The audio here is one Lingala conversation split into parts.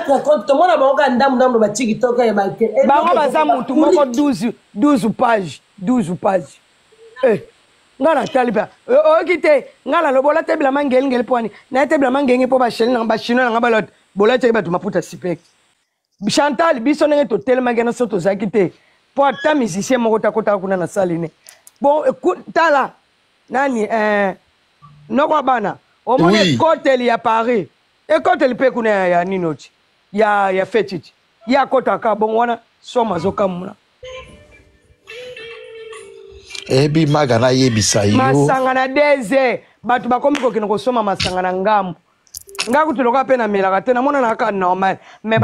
24 compte tomona bango kaka ndambu ndambu ba TikTok ya ba bango baza mutu moko 12 12 page 12 page eh nga natali mpe oyoki te nga nalobi olata bilamba ngelingeli mpo wani nayete bilamba ngenge mpo bachinois nanga bachinois nanga balota bolataki bato maputa sipeki Chantal biso ndenge totelemaki na so tozalaki te mpo ata musicien moko te akotaka kuna na saline bon tala nani eh, noko ya bana omoni oui. Ekoteli ya Paris ekoteli mpe kuna ya, ya nini oti ya, ya fetiti ye akotaka bongo wana somo azokamuna ebi maga nayebisa yo masanga na deze bato bakomi kokende kosomba masanga na ngambo nga kutu lokola mpe namelaka te namonana kaka normal mais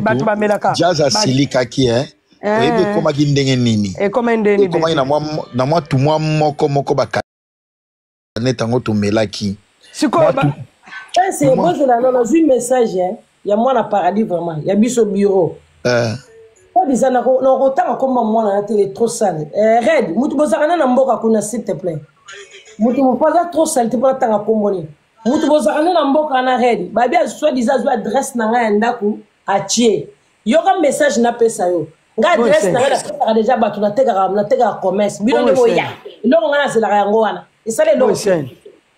bato bamelaka jazz asilikaki eh? eh. Oyebi ekomaki ndenge nini? Ekomaki ndenge nini? Ekomaki na mwa tumwa moko moko bakanete yango tomelaki. Sikoyo Prince, bozela no nazwi message eh, ya mwana paradis vraiment ya biso bureau eh. Bisa nakotanga komba mwana na tele trop sale eh, red mutu bozalaka na na mboka kuna s'il te plaît mutu mopo aza trop sale te mpo natanga kombo nini mutu bozalaka nde na mboka wana red babi soit disant azwi adresse na ngai ya ndako atie yoka message napesa yo ngai adresse na ngai napesaka deja bato natekaka natekaka commerce bino nde boya eloko ngai nazelaka yango wana esala eloko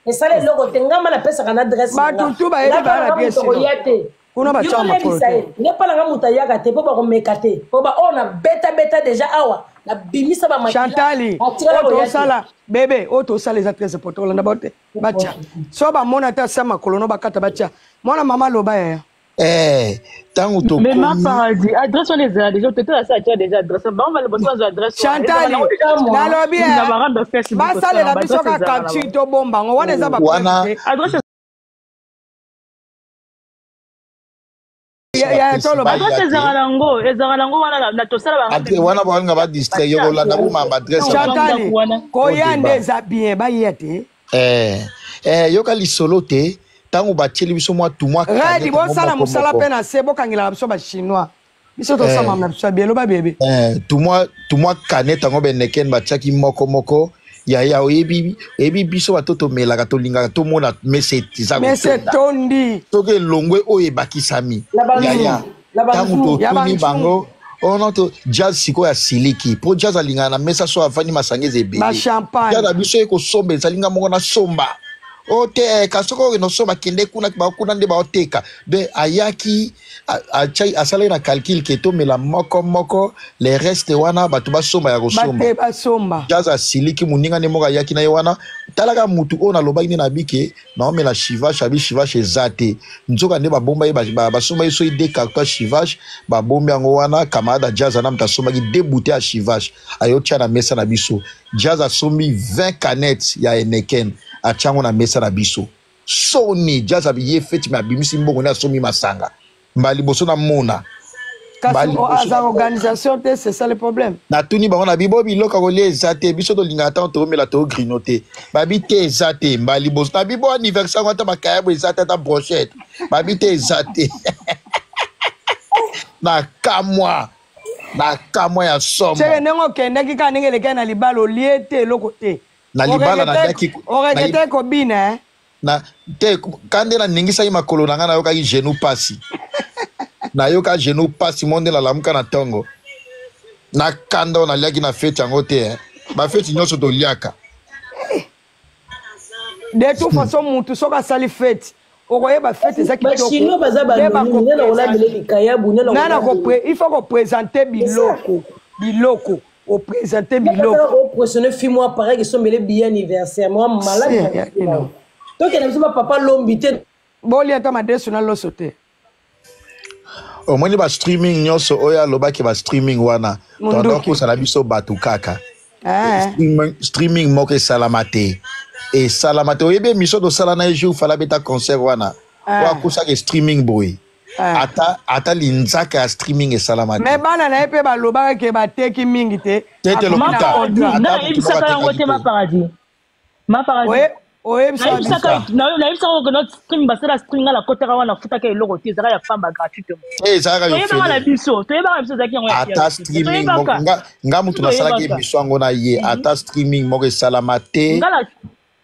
esala eloko te ngai ma napesaka na adresse bato tu bayebi baa na adresse koya te kuna batya makolo te nde mpa na ngai moto ayaka te mpo bakomeka te mpo baoyo nabetabeta deja awa nabimisa bamachantali oyo tosala bebe oyo tosala eza très important olanda bao te batya so bamona ata sa makolo no bakata batya mwana mama aloba yaya Eh, ntango tokomi mais ma paradis adresse wana ezala déjà tete asi atia déjà adresse bango bale boso bazwa adresse Chantal nalobi eh, basalela biso kaka capture tobomba yango wana eza wana adresse adresse ezalaka nango ezalaka nango wana na tosala wana balinga badistrait yo kolanda bomamba adresse Chantal koya nde eza bien baya te eh, eh, yoka lisolo te ntango batieli biso mwa tumwa radi bosala mosala mpe na se bokangelaka biso bachinois biso tosala eh. na biso ya bielo babebe eh, tumwa kanete yango beneken batiaki moko moko yaya oyebi oyebi biso bato tomelaka tolingaka tomona mesa eza mesa etondi soki elongwe oyo ebakisami yaya ntango totuni bango oh non to jazz sikoyo asiliki mpo jazz alingaka na mesa so afandi masanga eza ebele jazz na biso ye kosomba ezali nga moko nasomba o oh, te eh, kasi soki okende osomba kende kuna kuna nde baoteka de ayaki asalaki na calcul ke tomela moko moko le reste wana bato basomba ya kosomba jazz asiliki moninga nde moko ayaki na ye wana talaka mutu oyo nalobaki nde na bike naomela chivage abi chivage eza te nzoka nde babomba ye basomba ye soki de carton ya chivage babombi yango wana camarade ya jazz ana moto asombaki de bouteille ya chivage ayotia na mesa na biso jazz asombi 20 canettes ya Heineken atia yango na mesa na biso soni jazz abiye feti me abimisi mbongo nde asombi masanga mbala liboso namona kasi aza organisation te c'est ça le problème natuni bango na bibo biloko ya kolia eza te biso tolingaka ntango toomela togrino te babi te eza te mbala liboso na bibo anniversaire yango ata makayabo eza te ata brochette babi te eza te na kamwa na kamwa ya somo seke ndenge okendaki kaka ndenge elekaki na libala olie te eloko te na libala naliaki oregrete kobina eh? Na te ka nde naningisaki makolo na ngai nayokaki genou pasi nayoka genou pasi mo nde nalamuka na ntongo na kanda oyo naliaki na feti yango te eh. Bafeti nyonso toliaka. De toute façon mutu soki asali feti okoyeba fete eza kitoko baza il faut kopresente biloko biloko opresente biloko opressionne fi mwa appareil esombele billet anniversaire mwa malade tokende biso bapapa lombi te bolia ata madesu na loso te omoni ba streaming nyonso oyo alobaki ba streaming wana tondo kosala biso bato kaka eh. streaming, streaming moko esalama te esalama te oyebi émission tosala na ye jour fala beta concert wana eh. oyo akosaka streaming boye eh. ata, ata linzaka ya streaming esalama te me bana na ye mpe balobaka ke bateki mingi te te te lokuta nayebisaka yango te maparadis maparadis oyebisaka nayebisaka okende stream basala stream nga nakotaka wana futaka eloko te ezalaka ya pamba gratuitement ezalaka toyebaka na biso toyebaka biso ezalaki yango ata streaming nga mutu nasalaki emission yango na ye ata streaming moko esalama te.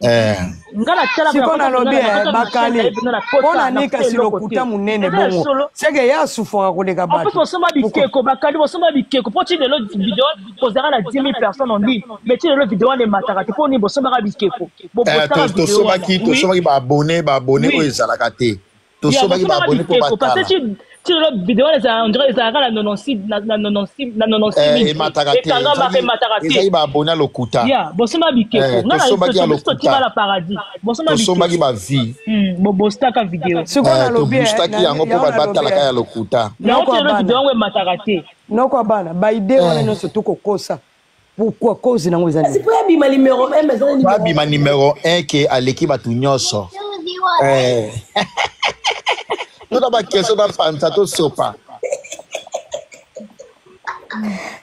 Eh. Nga natalaka Sikoyo nakota nalobi mpenza eh, nakota na chaîne bakali na ye mpenza mpo nakota na nika nafuta si eloko te. lokuta monene Eza ya bongo solo. seke ye asufwaka koleka En plus bato bosomba pourkui bikeko bakali bosomba bikeko mpo ti lelo video kozalaka na 10 000 personnes en ligne mais ti lelo video wana emataka te mpo nini bosombaka bikeko Eh, bobostaka video wana tosombaki oui tosombaki baabone baabone oyo oui ezalaka te ya tosombaki bosombaka baabone mpo bikeko parce batala que ti lelo video wana ezalaka on dirait ezalaka na 96 na 96 na 96 Eh, 000 vues emataka te ekangamaka ezalaki emataka te ezalaki baabone ya lokuta ya bosomba bikeko Eh, nga na tosombaki ya biso totima lokuta na paradis bosomba tosombaki bikeko bavie bobostaka video sikoyo Eh, nalobi eh, tobustaki yango mpo yango bato nalobi batalaka eh, ya lokuta yango noko ti ya lelo video bana yango emataka te noko ya bana baide wana Eh, nyonso tokokosa pourkui cause nango eza Kasi nini po abima numero 1 eza po numero abima numero 1 ke aleki bato nyonso Eh. tona bakestion bapanza tosopa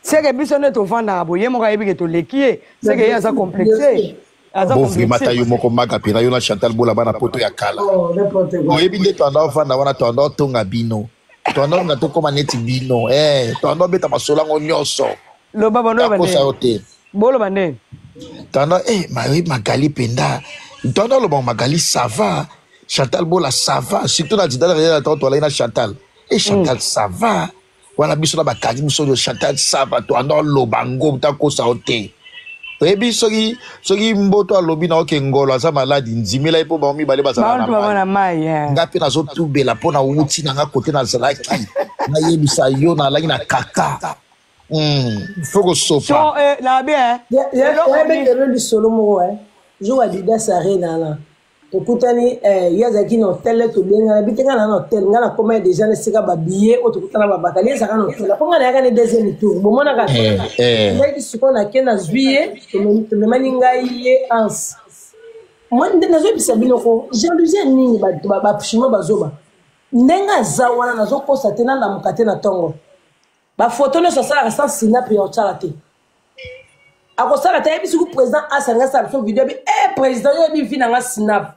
seke biso nde tovandaka boye ye moko ayebi ke toleki ye seke ye aza Bien complexe sûr. aza bovrimata complexe yo moko maka mpena yo na Chantal Bola bana poto ya kala Oh, n'importe quoi. oyebi nde toanda ovanda wana toanda otonga bino toanda olinga tokóma neti bino eh, toanda obeta masolo yango nyonso loba bando takosa yo ndeni te boloba ndeni toanda eh, mayoyebi Magali mpenza toanda oloba Magali ça va Chantal Bola ça va surtout na didala ntango toalaki na Chantal e Chantal ça va wana biso na bakangi biso oyo Chantal ça va toanda oloba ngo takosa yo te oyebi soki soki mboto alobi na oke ngolo aza maladi ndimela ye mpo bango mibale bazala na bantu bango mai na mai eh. nga mpe nazotubela mpo na wuti na nga kote nazalaki nayebisa yo nalaki na kaka fo kosopa so eh, nabi eh, eloko nini yabetelo lisolo moko eh. Jour Adidas Arena wana tokutani eh, ye azalaki na hotel tobengana bi te ngai na na hotel ngai nakoma ye déjà na esika babillet oyo tokutana babakali ye ezalaka na hotel mpo ngai nayaka ne deuxième tour bomonaka Eh, eh. ezalaki sikoyo nake nazwi ye tomemani ngai ye anse nazoyebisa bino ko jalousie ya nini bato bachinois bazoba ndenge aza wana nazokosa te nalamuka te na ntongo bafoto nyonso asalaka sans sinape ya otyala te akosala te ayebi soki président asalinga asala biso video abi e président yo oyebi vi nanga sinap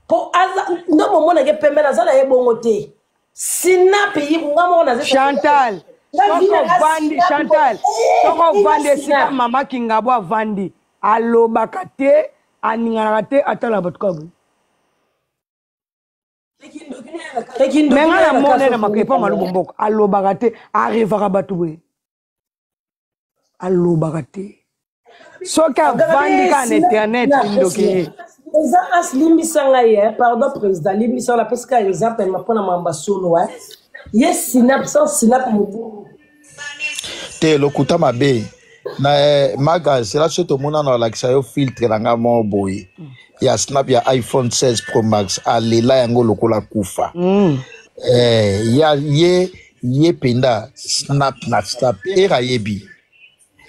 mpo aza nde momonake pembe naza na ye bongo te sinap ye nga moko naza Chantal Nga vi soko na nga ovandi sinap Chantal soko eh, ovandi ina esika sinap mama Kingabo avandi alobaka te aninganaka te atalaka bato kaka boye ekindoki me ngai nayaka namona ye na kaso epa maluku mboka alobaka te arevaka bato boye alobaka te soki avandi kaka na internet kindoki ye eza as limbisa ngai ye pardon président limbisa wana apesi kaka exemple ma mpona mamba solo e ye sinap sans sinap mobulu te lokuta mabe na eh, maga zela so tomona na olakisa yo filtre na nga moko boye ya snap ya iPhone 16 Pro Max alela yango lokola kufa eh, ya ye ye mpenza snap na snap era ayebi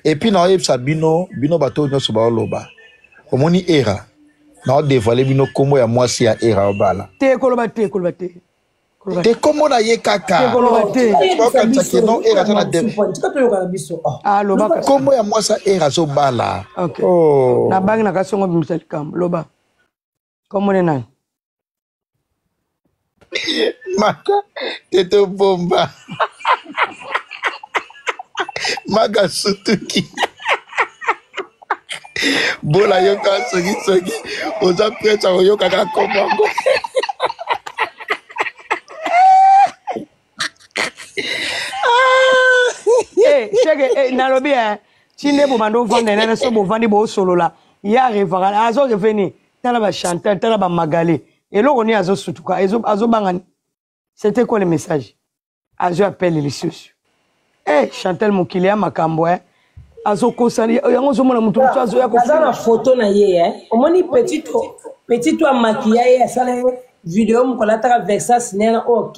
et puis naoyebisa bino bino bato oyo nyonso baoloba omoni era naodévoile bino nkombo ya mwasi ya era obala te koloba te koloba te koloba te te nkombo na ye te kaka koloba te oyebisa baokanisa biso ke non era aza na tika toyoka na biso oh. alobaka nkombo ya mwasi ya era azobala ok oh. nabangi na kasongo bimisa likambo loba komone nani Maka te tobomba maka sutuki bola yoka sokisoki oza prête ya koyokaka nkombo yango Eh, seke eh, nalobi eh, ti nde bobanda ovanda nene so bovandi bosolola ye arevaka azoreve nini tala bachantal tala bamagale eloko nini azosutuka azobanga nini c'était quoi le message azwi appel lisusu eh, Chantal mokili ya makambo eh. azokosa yango ozomona moto mosusu azoya aza na kofinga foto na ye eh. Omoni petit petit to amakiya ye asala ye video mokolo ataka Versace nena oyo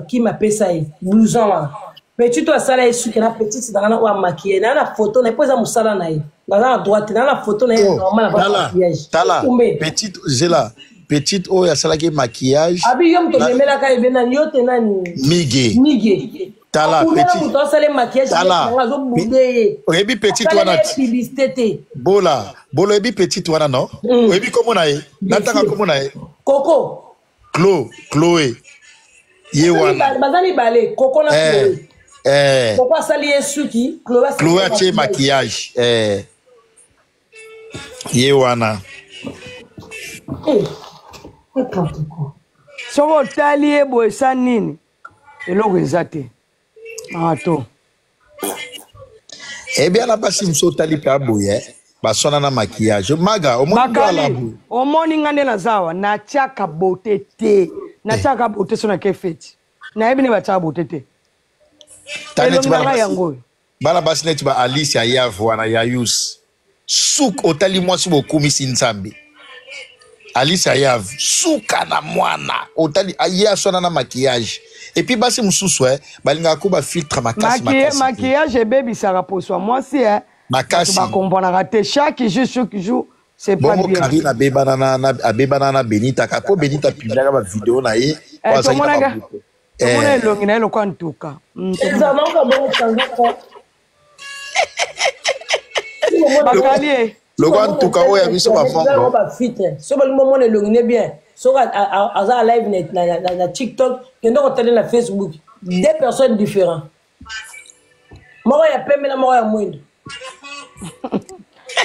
Kim apesa ye blouson wana petit to asala ye suki na petite nanga na oyo amakiye ye naa na foto na ye mpo eza mosala na ye naza na droite naa na foto na ye Oh, normal na tala maquillage tala kumbe petite zela petite oyo asalaki maquillage abi yo moto na omemelaka ebe nani yo te nani mige mige tala akumela petite moto asala ye maquillage tala nanga azobude ye oyebi petite asaleli wana ye publicité te bola bola oyebi petite wana no oyebi kombo na ye Bien natanga sûr kombo na ye koko Chlo Chloé ye wana baza mibale koko na eh, Chloé eh, koko asali ye suki Chloé asali Chloé ye atie maquillage maquillage eh, ye wana Eh, n'importe quoi. Soki otali ye boye esa nini eloko eza te mato. Eh bien na basi mosusu otali mpe aboye eh. Baswana na maquillage maga omoni Bakali ala boye. Omoni nga nde naza awa, natiaka beauté te, natiaka beauté so nake feti, nayebi nde batiaka beauté te. Ta neti elongi na bana ngai basi yango oyo. Bana basi neti ba Alice ya Yave wana ya Yus suk otali mwasi bokumisi Nzambe. Alice ya Yave suka na mwana otali ye aswana na maquillage. Et puis basi mosusu eh, balingaka ko ba filtre makasi makasi te. Maquillage ebebisaka poso ya mwasi eh. Bato Makasi. bakomprenaka te, chaque jour, chaque jour c'est pas Bongo bien. Karine abebana abebana na Benita kaka po Benita publiaka ba video na ye po Eh, azalaki na tomonaka babuto. tomona Eh, elongi na ye lokwa ntuka. Ezala Tomona naoka bongo kangaka. Bakali ye. Lokwa ntuka oyo ya biso bafongo. Bafiltre so balingi bomona elongi ne bien, soki aza live na TikTok, kende kotali na Facebook, deux personnes différents, moko ya pembe na moko ya mwindo.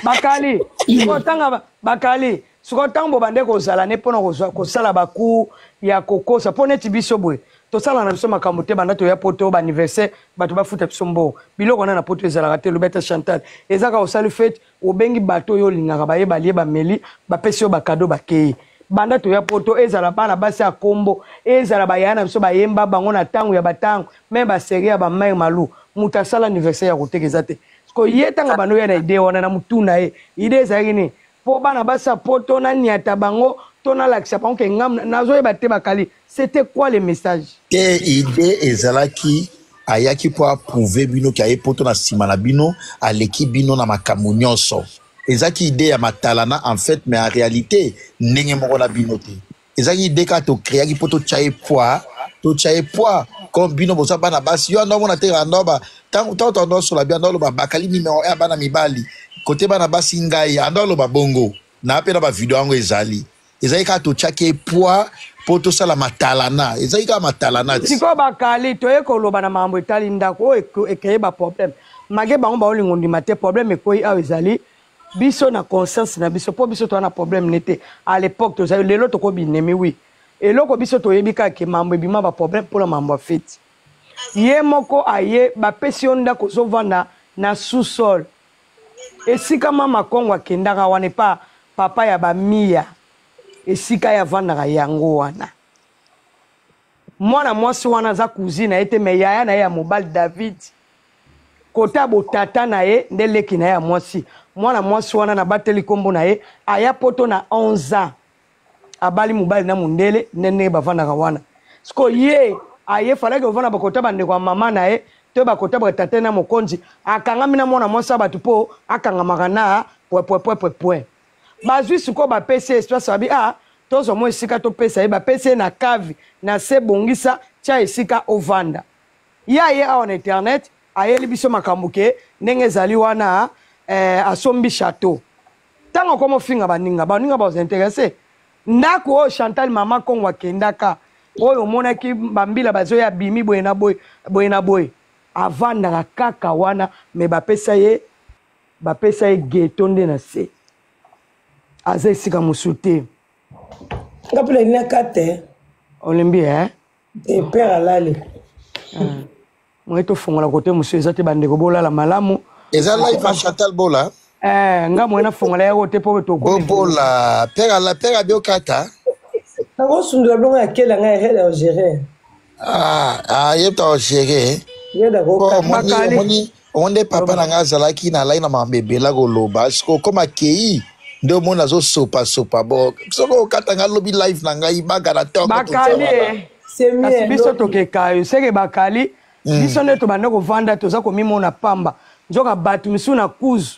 Bakali, sikoyo ntanga bakali, sikoyo ntango bobande kozala ne mpona kozwa kosala baku ya kokosa mpo neti biso boye tosala na biso makambo te. Banda toya poto, baanniversaire bato bafuta biso mbongo, biloko wana na poto ezalaka te. Lobi ata Chantal eza kaka osali fete, obengi bato oyo olingaka, baye, balie, bameli, bapesi yo bacadeau, bakei. Banda toya poto, ezala bana basi ya kombo, ezala bayaya na biso bayemba bango na ntango ya batango me basérie ya bamare malu, moto asala anniversaire ya koteka eza te. Siko ye ntango bando ya na idée wana na mutu na ye, idée ezalaki nini mpo bana basi ya poto naniata bango to nalakisa bango ke ngam nazoyeba te? Bakali, c'était quoi le message? Te, idée ezalaki ayaki mpo aprouver bino ke aye poto na nsima na bino, aleki bino na makambo nyonso. Ezalaki idée ya matalana en fait, mais en réalité ndenge moko na bino te. Ezalaki idée kaka tocréaki mpo totya ye poids, totya ye poids comme bino boza bana basi. Yo ando omona te, ando ba ntango ntango to ando osola bi ando aloba bakali numéro 1 ya bana mibali kote bana basi. Ngai ando aloba bongo na mpe na bavideo yango ezali. Ezalaki kaka totyaki ye poids mpo tosala matalana, ezalaki kaka matalana ti. Sikoyo bakali, toye koloba na makambo etali ndako oyo ecréer baproblème make bango baolingo ndima te. Problème ekwei awa ezali biso na conscience na biso, mpo biso toza na problème ne te. À l'époque tozali, lelo tokobinemi wi eloko biso toyebi kaka ke mambo ebima baproblème mpona mambo ya feti. Ye moko aye, bapesi yo ndako, ozovanda na sous-sol, esika mama Kongo akendaka wana epa papa ya bamiya, esika ye avandaka yango wana. Mwana mwasi wana aza cousine na ye te, me yaya na ye ya mobali David kota botata na ye nde leki na ye ya mwasi. Mwana mwasi wana nabateli nkombo na ye, aya poto na 11 ans, abali mobali na mondele nde ndenge bavandaka wana. Siko ye aye falaki ovanda bakota bandeko ya mama na ye to bakota batata na mokonzi, akangami na mwana mwasi ya bato mpo akangamaka na pwepwepwepwe. Bazwi sikoyo, bapesi ye espace, babi a tozwa mwa esika topesa ye, bapesi ye na cave na se, bongisa, tia esika ovanda. Ye aye awa na internet, ayeli biso makambo ke ndenge ezali wana asombi château. Ntango akoma ofinga baninga, baninga bazointéresser ndako oyo Chantal mama Kongo akendaka, oyo omonaki bambila bazoya, abimi boye na boye, boye na boye, avandaka kaka wana. Me bapesa ye ghetto nde na se, aza esika mosusu te. Nga mpe nalinaka te. Olembi eh? Te, père alali. Moye tofongola kote mosusu eza te. Bandeko, bolala malamu. Eza live ya Chantal Bola. Eh, nga moye nafongola yango te mpo tokomi. Bobola père ala, père abiokata. Nakosundola biloko ya kela ngai rede algérien. Ah, ah, ye ta ogere. Rede akoka. Omoni. Bakali. Omoni, omoni nde papa na ngai azalaki na alai na makambo ebele koloba. Siko okoma akei nde omoni azosopasopa bo soki okata ngai alobi live na ngai baga na ntongo. Bakali e. C'est Kasi mieux. biso tokeka yo seke bakali, biso nde tobanda kovanda, toza komimona pamba, nzoka bato misusu na kuzu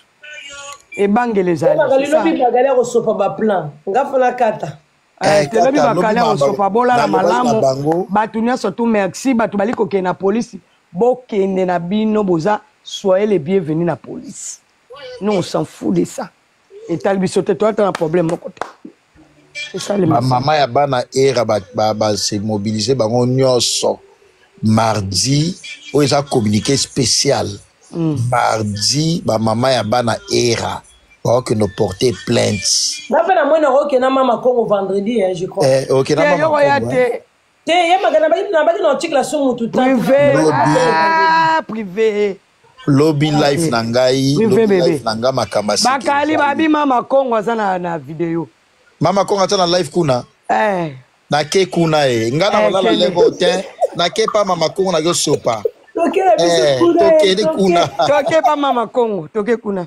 ebangela ezali. Bakali C'est ça. lobi bakali akosopa baplan, nga fana kata. Eh, telobi. Kaka, Bakali lobi akosopa, bolala nalobaki na malamu. bango. Bato nyonso tu, merci. Bato bali kokende na polisi, bokende na bino, boza soyez les bienvenus na police. Nous, on s'en fout de ça, etali biso te, toyata na problème moko te. C'est ça le message. Bamama ya bana era base mobiliser bango nyonso mardi oyo eza communiqué spécial. Mardi, bamama ya bana era. Baokende porter plainte. Nga mpe namoni nakokende na mama Congo vendredi, hein, je crois. Eh, okende na Te, mama yoko ya Congo, eh. te. Te yebaka nabaki na otikela so mutu ta Privé. Lobi. Ah, privé. Lobi life na ngai, Privé, lobi bébé. life na ngai makambo ya sika Bakali ezali. babi mama Kongo aza na video. Mama Kongo aza na live kuna. Eh. Nake kuna e ngai na Eh, kolala kende. lengo te, nake pa mama Kongo nakosopa. Tokela biso Eh, kuna, eh, tokende toke. kuna. Toke pa mama Kongo, toke kuna.